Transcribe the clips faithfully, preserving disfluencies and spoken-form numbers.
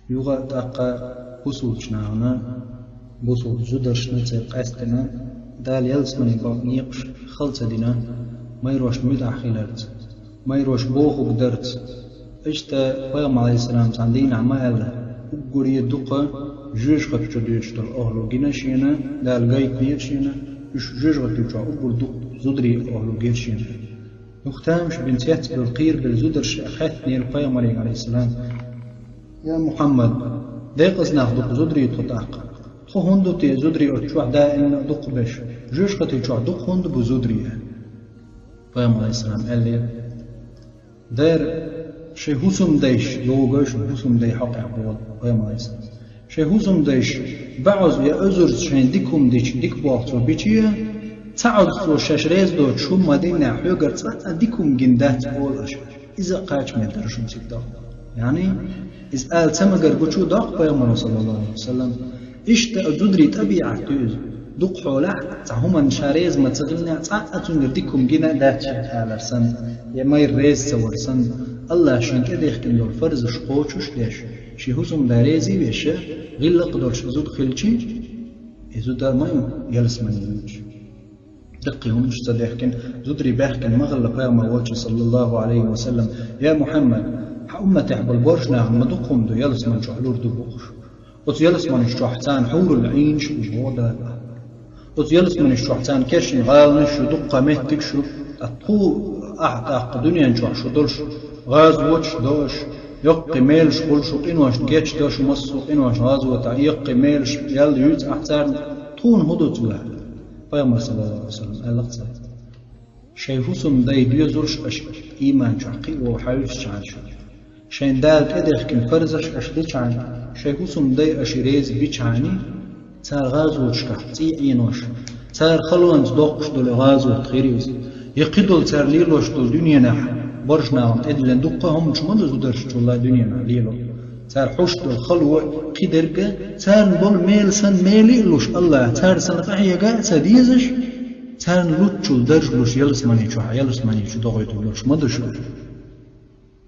Юха а тӀаккха бусулчу нахана, бусулчу зударшна церан къаьстина, Дала ялсамане бакъ некъаш хала ца дина, майрошна муьтӀахь хиларца, майроша бохург дарца. Иштта Пайхамар, Ӏалайхиссалам, цхьана дийнахь ма аьлла: «Уггаре дукха жоьжахати чу доьдуш долу охӀла гина шена, Дала гайтинера шена, уьш жоьжахати чохь уггар дукха зударий охӀла гира шена». Юха тамаш бина, цецбевлла, кхерабевлла зударша хаьттинера Пайхамаре, Ӏалайхиссалам: «Я Мухьаммад, декъаза нах ду-кх зударий тхо тӀаккха? Тхо хӀунда ду те зударий оцу чохь даимна а дукха беш? Жоьжахати чохь дукха хӀунда бу зударий?» Пайхамар, Ӏалайхиссалам, аьллера: «Дера, шайн хӀусамдайша, йогуш хӀусамдай хьокъехь болу Пайхамар, Ӏалайхиссалам, шайн хӀусамдайша баьӀаза я оьзурца шайн дика хӀума дича, дика боху цо бича, ца Ӏозу цо шаьш реза доцуш хӀума ма диннехь, хьоьгара цкъа а дика хӀума гина дац олу аша. Иза а кхачаме дара шуна цига дагӀа». Яъни, иза ала ца магар гучу доккху Пайхамаро, саллаллаху Ӏалайхи ва саллам. Иштта а зударий тӀабиӀат ду иза. Дукха хьолахь, цхьа хӀуманна ша реза ма ца хиллехь, цкъа а цуьнгара дика хӀума гина дац шен алар санна, я майра реза ца вар санна, АллахӀа шена тӀедехкина долу фарзаш кхочуш а деш, шен хӀусамда реза а веш, гӀиллакх долуш зуда хилча, и зуда ма ю ялсамане йолуш. Даккхий хӀуманаш ца дехкина, зударий баьхкина ма хилла Пайхамар волчу, саллаллаху Ӏалайхи ва саллам: «Я Мухьаммад, хьан умматехь болу боьрша нахана ма дукха хӀума ду ялсамани чохь лур ду бохуш. Оцу ялсаманаш чохь царна хьурул Ӏийнаш бу боху Дала. Оцу ялсаманаш чохь царна кечйина гӀаланаш ю, дуккха меттигаш ю, ткъа тхо ахь тӀаккха дуьнен чохь шу долуш гӀазоташ до аша, йоккхий мелаш хуьлу шу, къиношна гечдо шу, массо а къиношна гӀазотехь йоккхий мелаш ял юьйцу ахь царна, тхуна хӀун ду цуьнан?» Пайхамар, саллаллаху Ӏалайхи ва саллам, аьлла-кх цаьрга: «Шайн хӀусамдай доьзалш аша ийман чохь кхио хьаьвсичхьана шу, шайн Дала тӀедехкина фарзаш аша дичхьана, шайн хӀусамдай аша реза бичхьана, цара гӀазоташкахь цӀий Ӏенош, цара халонца доккхуш долу гӀазот хир иза, я кхидолу цара лелош долу дуьненахь боьрша нахана тӀедиллина дуккха а хӀуманаш ма ду зударшчул а дуьненахь лело. Цара хьуш долу хало а, кхидерг а, царна болу мела санна мела а луш АллахӀа, цара санна къахьега а ца дезаш, царна луччул дарж луш ялсамани чохь, ялсамани чу догӀуьйтур долуш ма ду шу».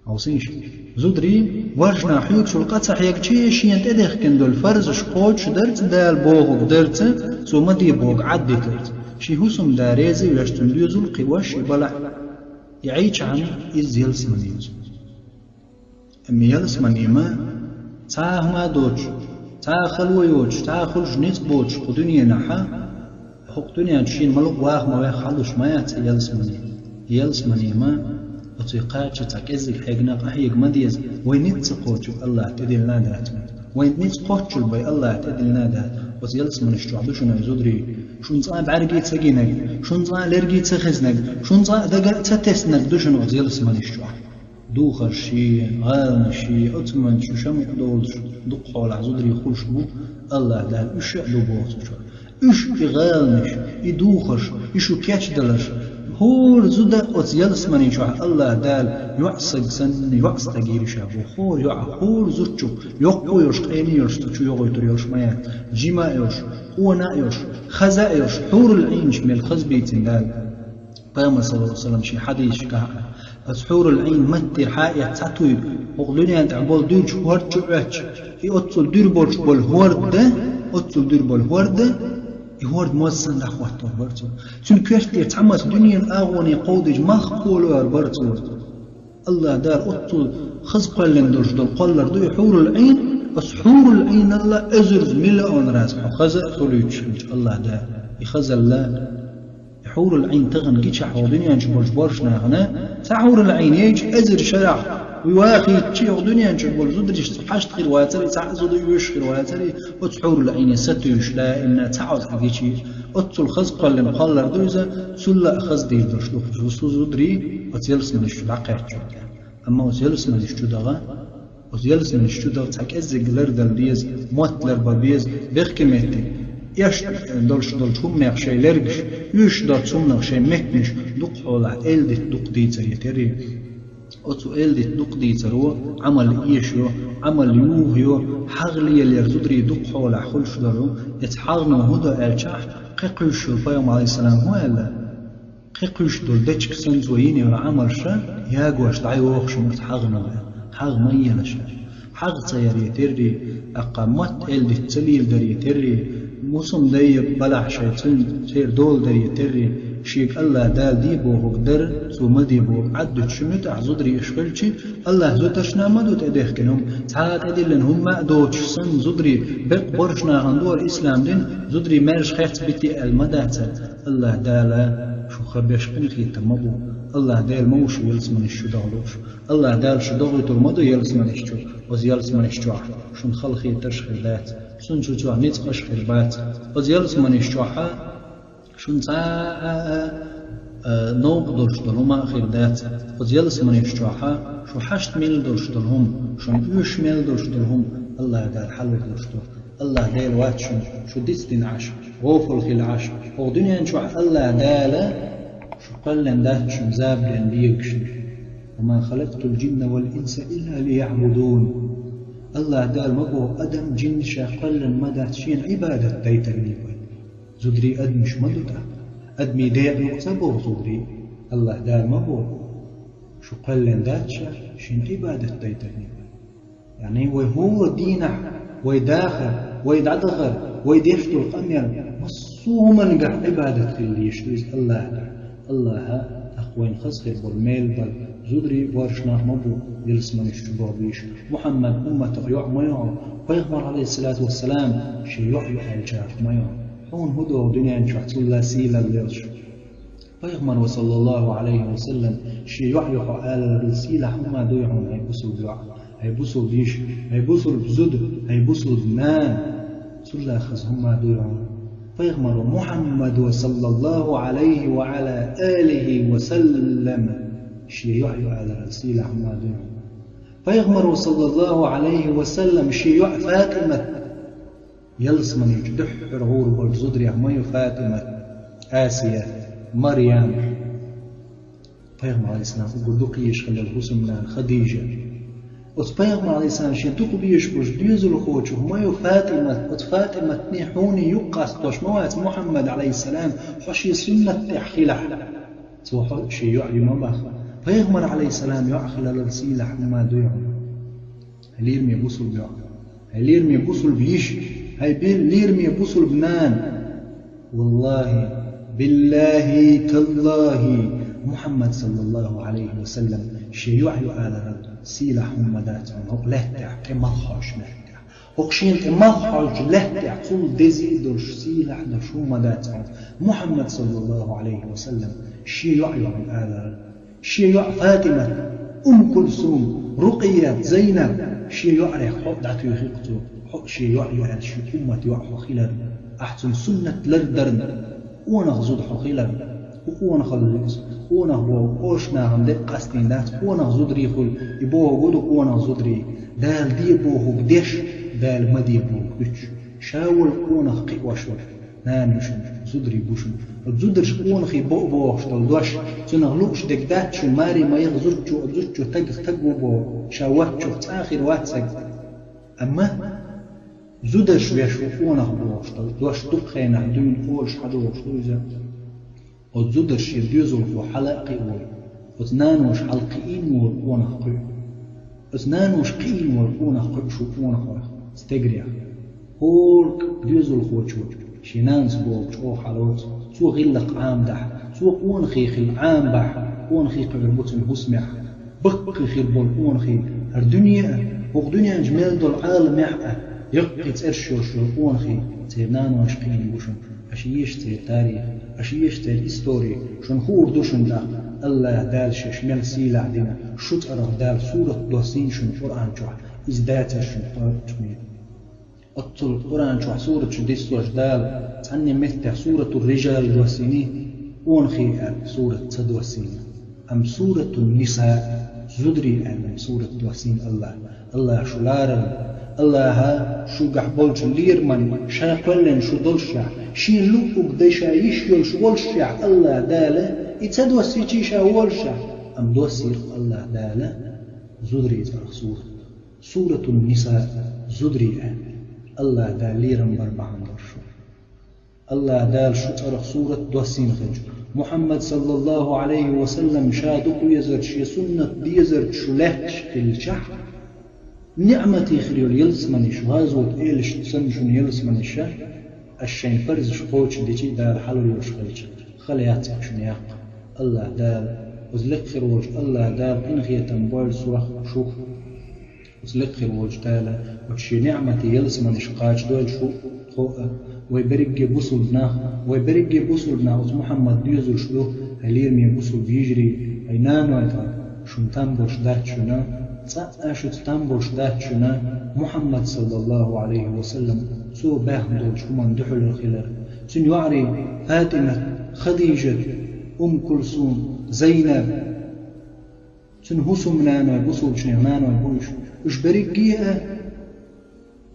Хьовсийша, зударий, боьрша нах хьоьгучул къа ца хьегча, шена тӀедехкина долу фарзаш кхочушдарца, Дала бохург дарца, цо ма де бохург Ӏаддитарца, шен хӀусамда реза а веш, цуьнан доьзал кхиош и балахь, и Ӏийчхьана иза ялсамани ю. Амма ялсамани ма цхьа хӀума а доцуш, цхьа хало йоцуш, цхьа хуьлуш ницкъ боцуш кху дуьненахьа, хӀокху дуьнен чу шена ма-луъу ваха ма ваьхна хьалуш ма яц и ялсамани. Ялсамани ма оцу кхача цхьа кӀеззиг хьегна къахьега ма деза, вай ницкъ ца кхочург АллахӀа тӀедиллина а дац вайна. Вайна ницкъ кхоччург вай АллахӀа тӀедиллина а дац. Оцу ялсаманаш чохь ду шуна, ай зударий, шуна цкъа а бӀаьрги ца гинарг, шуна цкъа а лерги ца хезнарг, шуна цкъа а дага а ца теснарг ду шуна оцу ялсаманаш чохь. Духарший, гӀаланашший, оцу ман шу шамукъ долуш, дукха хьолахь зударий хуьлуш бу, АллахӀа Дала уьш а ду боху цу чохь. Уьш и гӀаланаш, и духарш, и шу кечдаларш, хӀора зуда оцу ялсамани чохь АллахӀа Дала йоӀ стаг санна, йоӀ стаг йийр ю ша боху, хӀора йоӀа, хӀора зудчух, йоккха а йолуш, къена а йолуш, цу чу йогӀуьйтур йолуш ма яц, жима а йолуш, къона а йолуш, хаза а йолуш, хьурул Ӏийнаш мел хаза бийцина Дала. Пайхамар, саллаллаху Ӏалайхи ва саллам, шен хьадисашкахь а: «Аса хьурул Ӏийн маттера хьаэцна цхьа туй, хӀокху дуьнен тӀехь болу дуьрачу хӀорда чу Ӏоьттича, и оццул дуьра болуш болу хӀорда, оццул дуьра болу хӀорда, и хӀорда моз санна дӀахӀоттор бара цо. Цуьнан коьртера цхьа маса дуьненан агӀоне кховдийча мах кхолор бара цо». АллахӀа Дала оццул хаза кхоьллина долуш долу кхоллар ду и хьурул Ӏийн, аса хьурул Ӏийналла эзарза миллион раз хьо хаза а хуьлуьйтуш хилча АллахӀа Дала. И хазалла, и хьурул Ӏийн тахана гича хьо дуьнен чу болчу боьрша нахана, цхьа хьурул Ӏийн яйча эзар шарахь, вахийтча, хӀокху дуьнен чу болу зударшца хьашт хир вацара, цхьа а зуда оьшуш хир вацара, оцу хьурул Ӏийне сатуьйсуш даимна цхьа Ӏоза гича, оццул хаза кхоьллина кхоллар ду иза, цулла а хаза дийр долуш ду-кх зу-, зударий оцу ялсаманаш чу дӀакхаьчча. Амма оцу ялсаманаш чу даха, оцу ялсаманаш чу даха цхьа кӀеззиг лардала деза, мотт ларбан беза, бехке меттиг. Эш долуш долчу хӀуманех шайн лергаш, оьшуш доцу хӀуманах шайн меттанаш дукха хьолахь эладита дукха дийцаре терра. Оцу эладита дукха дийцаро Ӏамал эшайо, Ӏамал юхайо, хьагӀ лелаяр зударий дукха хьолахь хуьлуш даро, эца хьагӀно хӀун до аьлчахь, кхин кхуьйсуш йолу Пайхамар, Ӏалайхиссалам, хӀун аьлла? Кхин кхуьйсуш долу дечиг санна цо йина йолу Ӏамалш ягош дӀайоху шуна оцу хьагӀно аьлла. ХьагӀ ма елаш аьлла. хьагӀ ца яре терри, аккха мотт элдиц ца лийла даре терри, мусум дайя балахь шай цун цер дола даре терри, шега Аллах Дала де бохуг дар, цо ма де боху Ӏаддуьту шу муьтӀахь зударий иш хилчи, Аллах зударшна ма ду тӀедехкина хӀума, цхьа а тӀедиллина хӀумма а доцуш санна зударий, беккъа боршнахана дора ислам дин, зударий маьрша хец бити аьлла ма дацара. Аллах Дала шу ха беш къинхетам ма бу. Аллах Дела ма ву шу ялсаманаш чу догӀлуш. Аллах Дала шу догӀуьйтур ма ду ялсаманаш чу, оцу ялсаманаш чохь шуна халахетарш хир дац, шуна цу чохь ницкъаш хир бац. Оцу ялсаманаш чохьа шуна цхьа а, а, а, новкъа долуш долу хӀума а хир дац. Оцу ялсаманаш чохьа шу хьашт мел долуш долу хӀума, шуна оьшуш мел долуш долу хӀума Аллах Дала хьалур долуш ду. Аллах Дела вац шуна шу дицдина Ӏаш, гӀофал хила Ӏаш. ХӀокху дуьнен чохь Аллах Дала шу кхоьллина дац шуна забарен бегашна. «Ва ма халактул джинна вал инса илла лияъбудун». Аллах Дала ма боху, адам, джин ша кхоьллина ма дац шена Ӏибадат дайтарний вай. Зударий адамаш ма ду тӀаккха. Адамийн декъа юкъа ца боху зударий. Аллах Дала ма боху, шу кхоьллина дац ша шена Ӏибадат дайтарний вай. Яъни вай хӀора дийнахь, вай дахар, вай дӀадахар, вай деш долу къамел, массо а хӀуманна гахь Ӏибадат хила дезаш ду иза Аллахьа. Аллахьа тӀаккха вайна хаза хир болу мел бара, зударий а, боршнах а ма бу ялсаманаш чу боху бийш, Мухьаммад умматах йоӀ ма йохьу, пайхамар, алейхиссалату вассалам, шен йоӀ ю аьллачарах ма йохьу. Хьуна хӀун догӀу дуьнен чохь цулла сийлалла йолуш? Пайхамаро, саллаллаху алейхи ва саллам, шен йоӀ ю хьо аларал сийлахь хӀумма дуй хьуна, хӀай бусулба йоӀ, хӀай бусулба йиш, хӀай бусулба зуда, хӀай бусулба нана. Цулла хаза хӀумма дуй хьуна. Пайхамаро Мухьаммадо, саллаллаху алейхи ва ала алихи ва саллам, шен йоӀ ю аларал сийлахь хӀумма дуй хьуна. Пайхамаро, саллаллаху алейхи ва саллам, шен йоӀ ФатӀимат, ялсамани чу дуьххьара гӀур болчу зударех ма ю ФатӀимат, Асия, Марьям. Пайхамар, алейхиссалам, уггар дукха езаш хиллал хӀусамнана Хадижа. Оцу пайхамар, алейхиссалам, шен дукха безаш болчу доьзалхочух ма ю ФатӀимат, оцу ФатӀиматний хьуний юкъ къастош ма вац Мухьаммад, алейхиссалам, хьо шен суннат тӀехь хилахь. Цо хьо шен йоӀ ю ма баха. Пайхамар, алейхиссалам, йоӀ хилалал сийлахь хӀумма дуй хьуна. Хьай лераме бусулба йоӀ, хьай лераме бусулба йиш, хьай бел-, лераме бусулба нана. Валлахи, биллахи, таллахи, Мухьаммад, саллаллаху алейхи ва саллам, шен йоӀ ю аларал сийлахь хӀумма дац хьуна хӀокху лаьттахь, тӀе малх хьожуш лаьттахь. ХӀокху шена тӀе малх хьожучу лаьттахь цул дезий долуш, сийлахь долуш хӀумма дац хьуна Мухьаммад, саллаллаху алейхи ва саллам, шен йоӀ ю хьуна аларал. Шен йоӀ ФатӀимат, Умму Кулсум, Рукъият, Зайнаб, шен йоӀарех хьо а дӀатуьйхи-кх цо, хьо а шен йоӀ ю аьлла, шен уммат йоӀ хьо хиларна, ахь цуьнан суннат лардарна, къонах зуда хьо хиларна, хӀун къонахалла ю иза, къонах боху, кхочушнахана дерг къастийна дац, къонах зударий хуьлу, и бохург хӀун ду къонах зударий, Дала де бохург деш, Дала ма де бохург дуьтуш, ша волу къонах кхиош волу. Нана ю шуна, зударий бу шуна. Оцу зударша къонахий бо а бохуш долу дош, цунах лууш дерг дац шуна, маре ма яха зудчо, оцу зудчо тагах таг ву боху, ша воцчух цкъа а хир вац стаг. Амма зударша веш ву къонах бохуш долу дош дукха хенахь дуьйна олуш хьадогӀуш ду иза. Оцу зударша шен доьзалхо хьала а кхиа волу, оцу наноша хьалакхиийна волу къонах кхуьу. Оцу наноша кхиийна волу къонах кхуьу шу къонахойх, стегарех. ХӀора доьзалхочо шен нанас боху чӀогӀа хьалоцу, цо гӀиллакх Ӏамадахь, цо къонахий хила Ӏамабахь, къонахий кхуьур бу цуьнан хӀусамехь. Баккхий хир болу къонахий хӀара дуьне а, хӀокху дуьнен чу мел долу Ӏаламехь а, яккхий цӀераш йолуш йолу къонахий церан наноша кхиийна бу шуна. Аша еша церан тарих, аша еша церан истори, шуна хуур ду шуна тӀаккха, Аллаха Дала шаьш мел сийлахь дина, шу цӀарах Дала сурат доссийна шуна Къуръан чохь, иза дацара шуна кхочушбийр. Оццул Къуръан чохь сураташ диссош Дала, цхьанне меттехь Суратур-Рижал доссийний, къонахий аьлла сурат ца доссийна. Амма Суратун-Ниса, зударий аьлла сурат доссийна Аллаха. Аллаха шу ларарна, Аллаха шуьгахь болчу лераман ша кхоьллина шу доллушехь, шен луъург дай ша йиш йолуш воллушехь, Аллаха Дала, и ца доссийчий ша воллушехь, амма доссийра Аллаха Дала зударий цӀарах сурат. Суратун-Ниса, зударий аьлла. Аллаха Дала лерам бар бахьана долуш шу. Аллаха Дала шу цӀарах сурат доссийна хилча, Мухьаммад, саллаллаху алейхи ва саллам, ша дукха везарчу, шен суннат дезарчу шу лаьтташ хилчахь, ниӀмате хир йолу ялсаманаш, гӀазот элаш санна шуна ялсаманаш, аш шайн парзаш кхочушдичи а Дала хьалур йолуш хилча, хала яц шуна яккха. АллахӀ Дала, оцу лекха хир волчу АллахӀ Дала къинхетам бойла сух, шух. Оцу лекха хир волчу Дала оцу шен ниӀмате ялсаманаш кхачадойла шу, тхо а, вай берриге бусулба нах, вай берриге бусулба нах оцу Мухьаммад доьзалш ду, хьайн лераме бусулба йижарий, хьайн наной тӀе шуна там болуш дац шуна, цкъа а шуьца там болуш дац шуна, Мухьаммад, саллаллаху Ӏалайхи ва саллам, цо баьхна долчу хӀуманна дуьхьал хилар. Цуьнан йоӀарий ФатӀимат, Хадижат, Умм Кулсум, Зайнаб, цуьнан хӀусамнаной, бусулбанех наной бу уьш. Уьш берриге а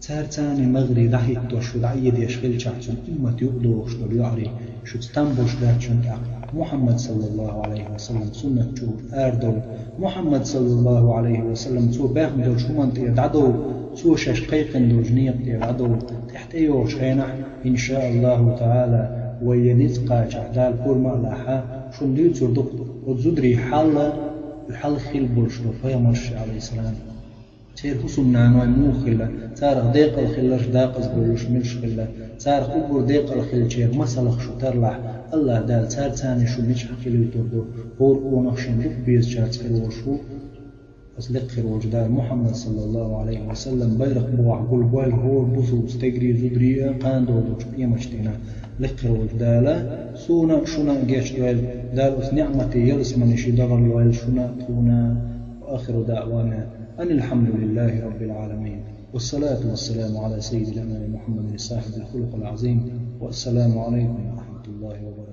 цара царна магӀаре дӀахӀиттош, шу дӀаэдеш хилчахь, цуьнан уммат юкъадохуш долу йоӀарий, шуьца там болуш дац шуна тӀаккха Мухьаммад, саллаллаху Ӏалайхи ва саллам, суннат чуьра арадовла. Мухьаммад, саллаллаху Ӏалайхи ва саллам, цо баьхна долчу хӀуманна тӀера дӀадовла, цо шаьш кхайкхина долчу некъа тӀера дӀадовла. ТӀаьхьа тӀейогӀучу хенахь, иншааллаху таӀала, вай я ницкъ кхачахь, Дала пурба а лахь, шуна дуьйцур ду-кх оцу зударийн хьал, и хьал хилла болуш долу пайхамарш, Ӏалайхиссалам. Церан хӀусамнаной муха хилла, царах декъала хилларш, декъаза бевлларш милаш хилла, царах уггар декъала хиллачеран масалах шу тарлахь, АллахӀ Дала цара царна шу мичахь хилийтур ду, хӀора къонах шен дукха безачаьрца хир волуш ву, аса лекха хир волчу Дала Мухьаммад, саллаллаху Ӏалайхи ва саллам, байракх бухахь гулбойла хӀора бусулба стегарий, зударий а, кхана долчу къематдийнахь лекха хир волчу Дала суна а, шуна а гечдойла, Дала оцу ниӀмате ялсаманаш дахар лойла шуна а, тхуна а. وآخر دعوانا أن الحمد لله رب العالمين، والصلاة والسلام على سيد الأنام محمد صاحب الخلق العظيم، والسلام عليكم ورحمة الله وبركاته.